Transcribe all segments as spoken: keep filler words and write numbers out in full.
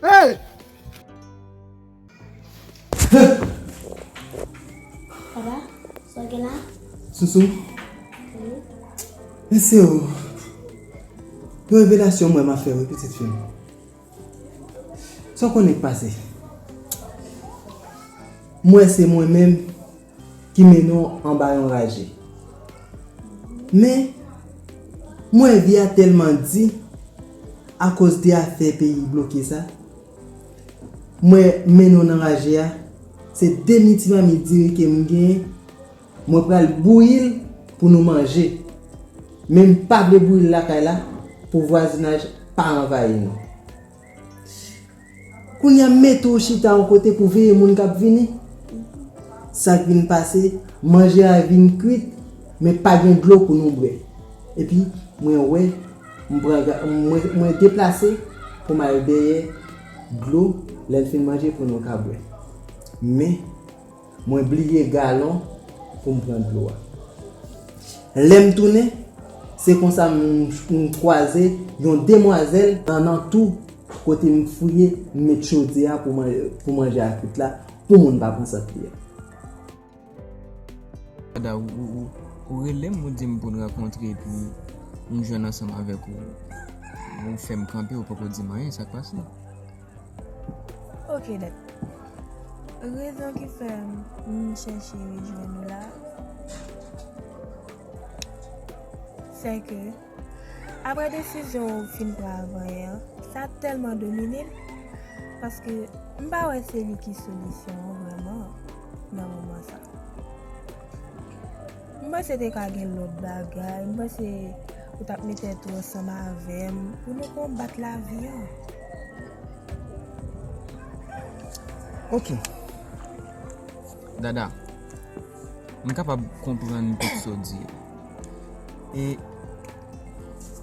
Hey! Papa, sa w gen la? Sousou, mesye o, yon revelasyon mwen m ap fè wi pitit fi m. Sa w konnen k pase? M wè se mwen menm ki mennen w anba yon raje. Men, m wè vi a tèlman di akoz de afè peyi bloke sa. M wè m mennen w nan raje a, se de mi ti mamit diri ke m genyen, mwen pral bouyi l pou nou manje. Men m pa vle bouyi l lakay la pou vwazinaj pa anvayi nou. Kounye a m mete w chita yon kote pou veye moun k ap vini. Sa k vin pase, manje a vin kwit, men pa gen dlo pou nou bwè. Epi mwen wè, m pran ga- mwen, mwen deplase pou m al dèyè dlo lè n fin manje pou nou ka bwè. Men mwen bliye galon pou m pran dlo a. Lè m tounen, se konsa m, m kwaze yon demwazèl nan, nan tou kote m fouye, m met chodyè a pou manje, pou manje a kwit la, pou moun pa pran sant li a. Dada, ou, ou, ou, ou rele m, ou di m pou n rankontre, epi m jwenn ansanm avèk ou. Ou fè m kanpe, ou poko di m anyen, sa k pase? Ok, dat. Rezon ki fè m chèche rejwenn ou la, se ke, apre desizyon ou fin pran avanyè an, sa tèlman domine m, paske m pa wè se li ki solisyon an vrèman nan moman sa. M panse te ka gen lòt bagay, m panse ou t ap met tèt ou ansanm avè m pou nou konbat lavi an. Ok. Dada, m kapab konprann tout sa w di yo. E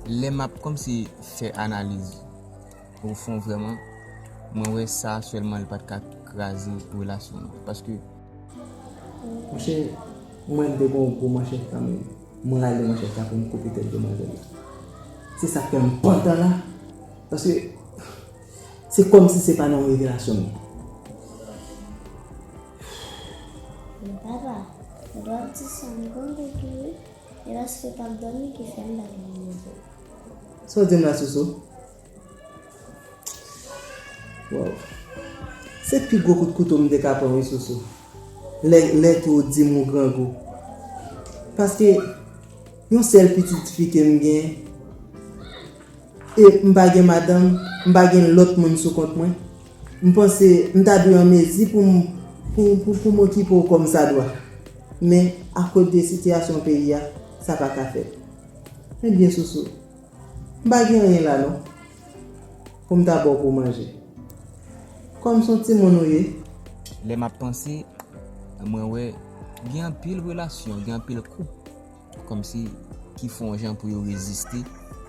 lè m ap kòmsi fè analiz o fon vrèman, mwen wè sa sèlman li pa t ka kraze relasyon nou. Paske Monchè, mwen m te gen yon gwo manchèt nan men m. Mwen rale manchèt la pou m koupe tèt demwazèl la. Se sa k fè m pantan la. Paske se kòmsi se pa nan yon revelasyon m ye. Men papa, ou dwe ap di sa m konn tou wi. E paske w p ap dòmi ki fè m pa gen nivo. Sa w di m la, Soso? Wow. Se pi gwo kout kouto m te ka pran wi, Soso. Lè, lè ke w di m ou grangou. Paske yon sèl pitit fi ke m gen, e m pa gen madanm, m pa gen lòt moun sou kont mwen. M panse m ta dwe an mezi pou m, pou, pou, pou m okipe w kòm sa dwa. Men, akoz de sitiyasyon peyi a, sa pa ka fèt. Ebyen, Soso, m pa gen anyen la non. Pou m ta ba w pou w manje. Kòm se yon timoun ou ye. Lè m ap panse, mwen wè gen anpil relasyon, gen anpil koup kòmsi ki fè yon jan pou yo reziste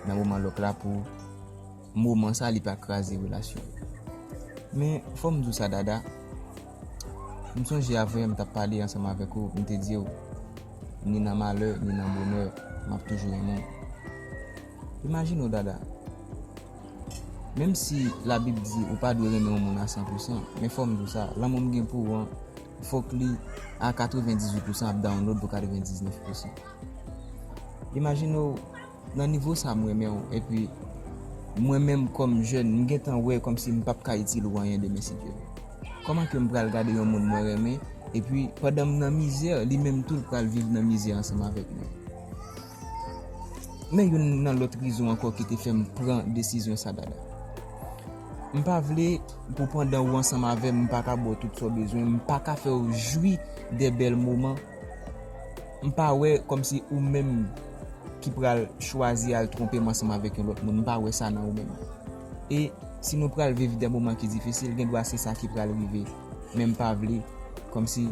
nan moman lòk la pou moman sa li pa kraze relasyon yo. Men fò m di w sa, Dada, m sonje avè m t ap pale ansanm avèk ou, m te di w, ni nan malè, ni nan bonè, m ap toujou renmen w. Imajine w, Dada, menm si Labib di ou pa dwe renmen yon moun a san pou san, men fò m di w sa, lanmou m gen pou ou an, fòk li a katrevendizuit pou san ap download pou katrevendiznèf pou san. Imajine w, nan nivo sa m renmen w, epi mwen menm kòm jèn, m gentan wè kòmsi m p ap ka itil ou anyen demen si Dye vle. Kòman ke m pral gade yon moun mwen renmen, epi pandan m nan mizè, li menm tou l pral viv nan mizè ansanm avèk mwen? Men youn nan lòt rezon ankò ki te fè m pran desizyon sa, Dada. M pa vle pou pandan ou ansanm avè m, m pa ka ba w tout sa w bezwen, m pa ka fè w jwi de bèl moman. M pa wè kòmsi ou menm ki pral chwazi al twonpe m ansanm avèk yon lòt moun. M pa wè sa nan ou menm. E si nou pral viv de moman ki difisil, gen dwa se sa ki pral rive. Men m pa vle kòmsi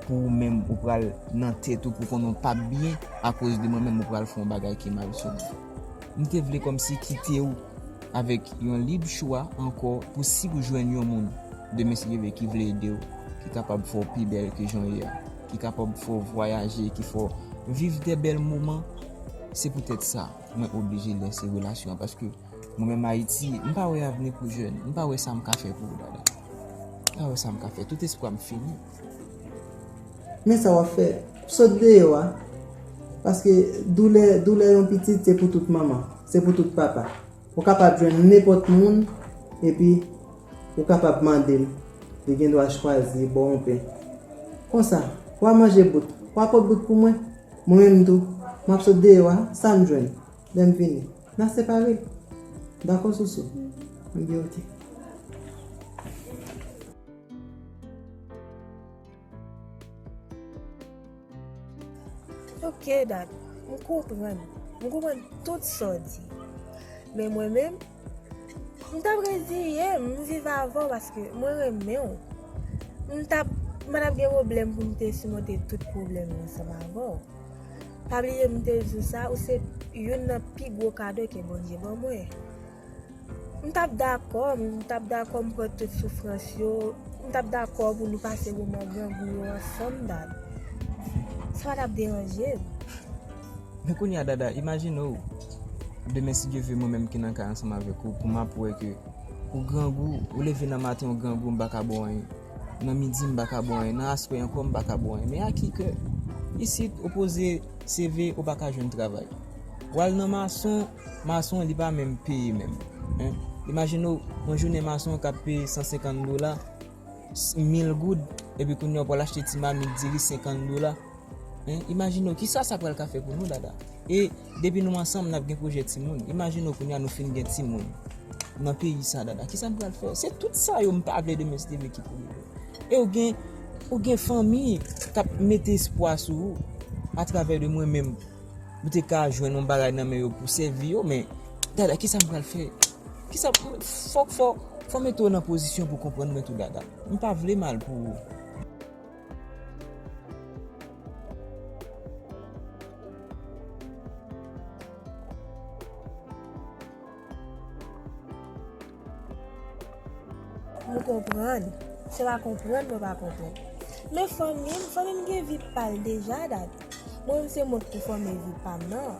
pou ou menm ou pral nan tèt ou pou konnen w p ap byen akoz de mwen menm ou pral fè yon bagay ki mal sou mwen. M te vle kòmsi kite w avèk yon lib chwa ankò pou si ou jwenn yon moun demen si Dye vle ki vle ede w, ki kapab fè w pi bèl ke jan w ye a, ki kapab fè w vwayaje, ki fè w viv de bèl moman, se poutèt sa mwen oblije lese relasyon an paske Mwen menm Ayiti, m pa wè avni pou jèn. M pa wè sa m ka fè pou ou, dada. M pa wè sa m ka fè. Tout espwa m fini. Men sa w ap fè, sot deyò a. Paske doulè, doulè yon pitit, se pou tout manman, se pou tout papa. Ou kapab jwenn nenpòt moun, epi ou kapab mande l. Li gen dwa chwazi ba w yon pen. Konsa, w a manje bout, w a pot bout pou mwen. Mwen menm tou, m ap sot deyò a, sa m jwenn. Lè m vini, n a separe l. Dakò, Sousou? Ebyen, oke. Ok, dad, m konprann. M konprann tout sa w di. Men mwen menm, m t ap reziye m, m viv avè w paske mwen renmen w. M t ap, m pa t ap gen pwoblèm pou m te simonte tout pwoblèm yo ansanm avè w. Pa bliye m te di w sa, ou se youn nan pi gwo kado ke Bondye ban mwen. M t ap dakò, m t ap dakò m pran tout soufrans yo, m t ap dakò pou nou pase moman grangou yo ansanm, dad. Sa pa t ap deranje m. Men kounye a, dada, imajine w, demen, si Dye vle, mwen menm ki nan kay ansanm avèk ou, pou m ap wè ke ou grangou, ou leve nan maten, ou grangou, m pa ka ba w anyen. Nan midi, m pa ka ba w anyen. Nan aswè ankò, m pa ka ba w anyen. Men a ki kè? Isit, ou poze C V, ou pa ka jwenn travay. W al nan mason, mason an, li pa menm peye menm. Hein? Imajine w, yon jounen mason k ap peye san senkant dola, s-, mil goud, epi kounye a w pral achte ti mamit diri senkant dola. Hein? Imajine w, kisa sa pral ka fè pou nou, dada? E depi nou ansanm, n ap gen pwojè timoun. Imajine w, kounye a nou fin gen timoun nan peyi sa, dada. Kisa n pral fè? Se tout sa yo m pa vle demen, si Dye vle, ki pou rive. E ou gen, ou gen fanmi k ap mete espwa sou ou atravè de mwen menm. Ou te ka jwenn yon bagay nan men yo pou sèvi yo, men, dada, kisa m pral fè? Kisa, fòk, fò, fò mete w nan pozisyon pou konprann mwen tou, dada. M pa vle mal pou ou. M konprann. Se pa konprann mwen pa konprann. Men fanmi m, fanmi m gen vi pa l deja, dad. Mwen menm se mwen k pou fòme vi pa m nan.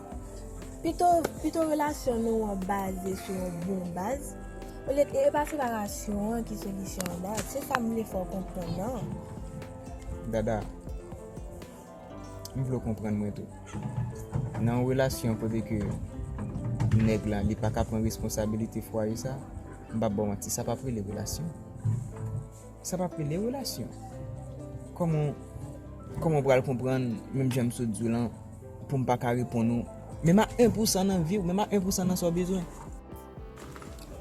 Pito, pito relasyon nou an baze sou yon bon baz, olye, e pa separasyon an ki solisyon an, dad. Se sa m vle fè w konprann nan. Dada, m vle w konprann mwen tou. Nan yon relasyon kote ke nèg la, li pa ka pran responsabilite fwaye sa, m p ap ba w manti, sa p ap rele relasyon. Sa p ap rele relasyon. Kòman, kòman w pral konprann, menm jan m sot di w lan, pou m pa ka reponn ou, menm a en pousan nan vi w, menm a en pousan nan sa w bezwen?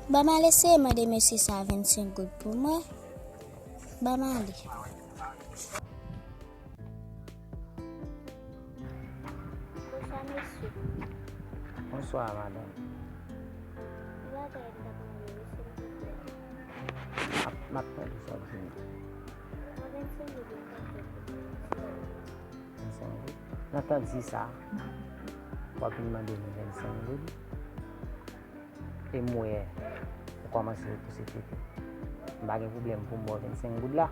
Ban m al eseye mande mesye sa vennsenk goud pou mwen. Ban m ale. Bonswa, mesye. Bonswa, madanm. Yon bagay m t ap mande w, silvouplè. M ap, m ap tande sa w di m. Mwen vennsenk goud mwen ta fè pou mwen, silvouplè. Vennsenk goud? Nan tan di sa, w ap vin mande m vennsenk goud? E m wè ou kòmanse repouse tete. M pa gen pwoblèm pou m ba w vennsenk goud la.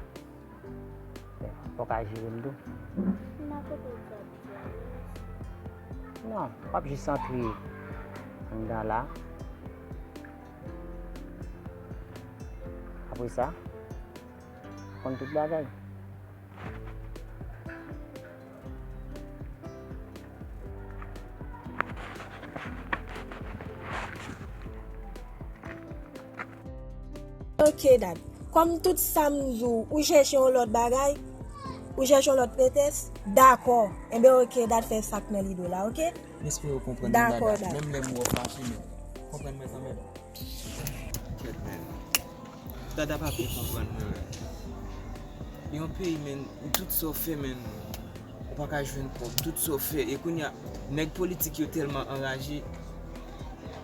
Men, fò w ka jere m tou. M pa kote w di ap di a, wi, mesye. Non, w ap jis antre anndan la. Apre sa, konn tout bagay. Ok, dad. Kòm tout sa m di w, ou chèche yon lòt bagay, ou chèche yon lòt pretèks, dakò. Enben, ok, dad, fè sa k nan lide w la, ok? M espere w konprann mwen, dada. Dakò, dad. Menm lè m wè w fache, men konprann mwen kanmenm. Kèt, men. Dada pa vle konprann mwen, men. Yon peyi, men, tout sa w fè, men, ou pa ka jwenn kòb, tout sa w fè. E kounye a, nèg politik yo tèlman anraje,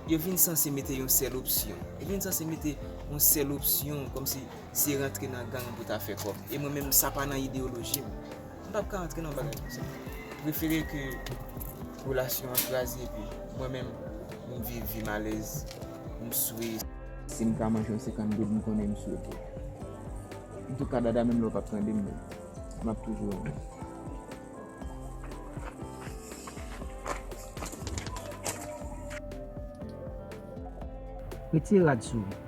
yo vin sanse mete yon sèl opsyon. Yo vin sanse mete yon sèl opsyon, kòmsi se rantre nan gang pou ta fè kòb. E mwen menm, sa pa nan ideyoloji m. M p ap ka rantre nan bagay konsa. Prefere ke relasyon an kraze epi mwen menm, m viv vi m alèz, m swe. Si m ka manje yon senkant goud, m konnen m swe tou. Antouka, dada, menm lè w p ap tande m, men m ap toujou renmen w. Retire rad sou ou.